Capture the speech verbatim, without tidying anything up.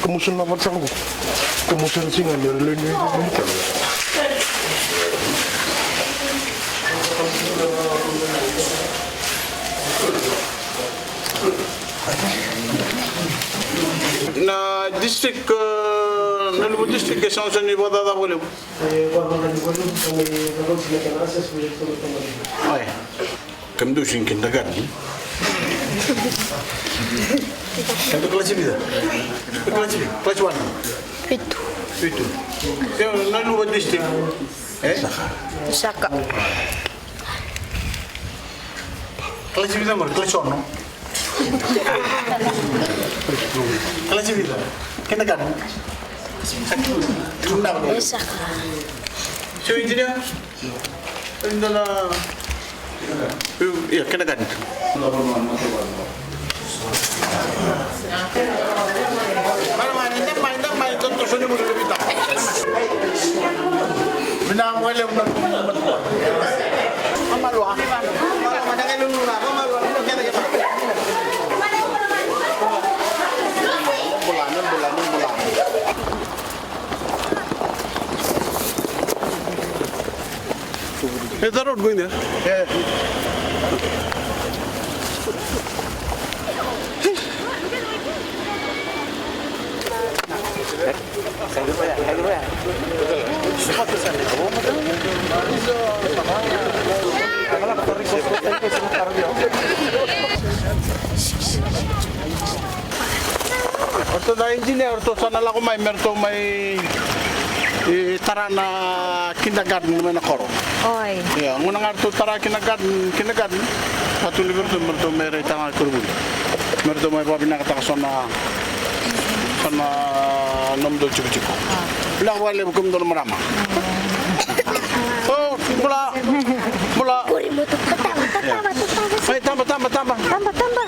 Kamusu na vata qo. Kamusu na siga ni rele ni. Na district, eh, na Luvu district e sega soti ni vakacacabo levu. Oi. Kemudou sega ni kindergarten. Kemudou kalasi vica? Kalasi vica? Kalasi one? Vitu. Vitu. Io, na Luvu district. E? Saka. Kalasi vica qori, kalasi ono? Kalasi vica? Kindergarten? Saka. Sio engineer? Io, kindergarten. Is that road going there? Yeah. O ratou na engineer, o ratou sa na lako mai me ratou mai, e, tara na kindergarten mai na koro. Oi. Ia, gauna ga ratou tara kindergarten, kindergarten, sa tukuni vei ratou me ratou mai raitaka na koronivuli. Me ratou mai vakavinakataka so na, so na nomudou tikotiko. Vinaka vakalevu kemudou na marama. O, bula, bula. Oi, taba, taba, taba. Taba, taba.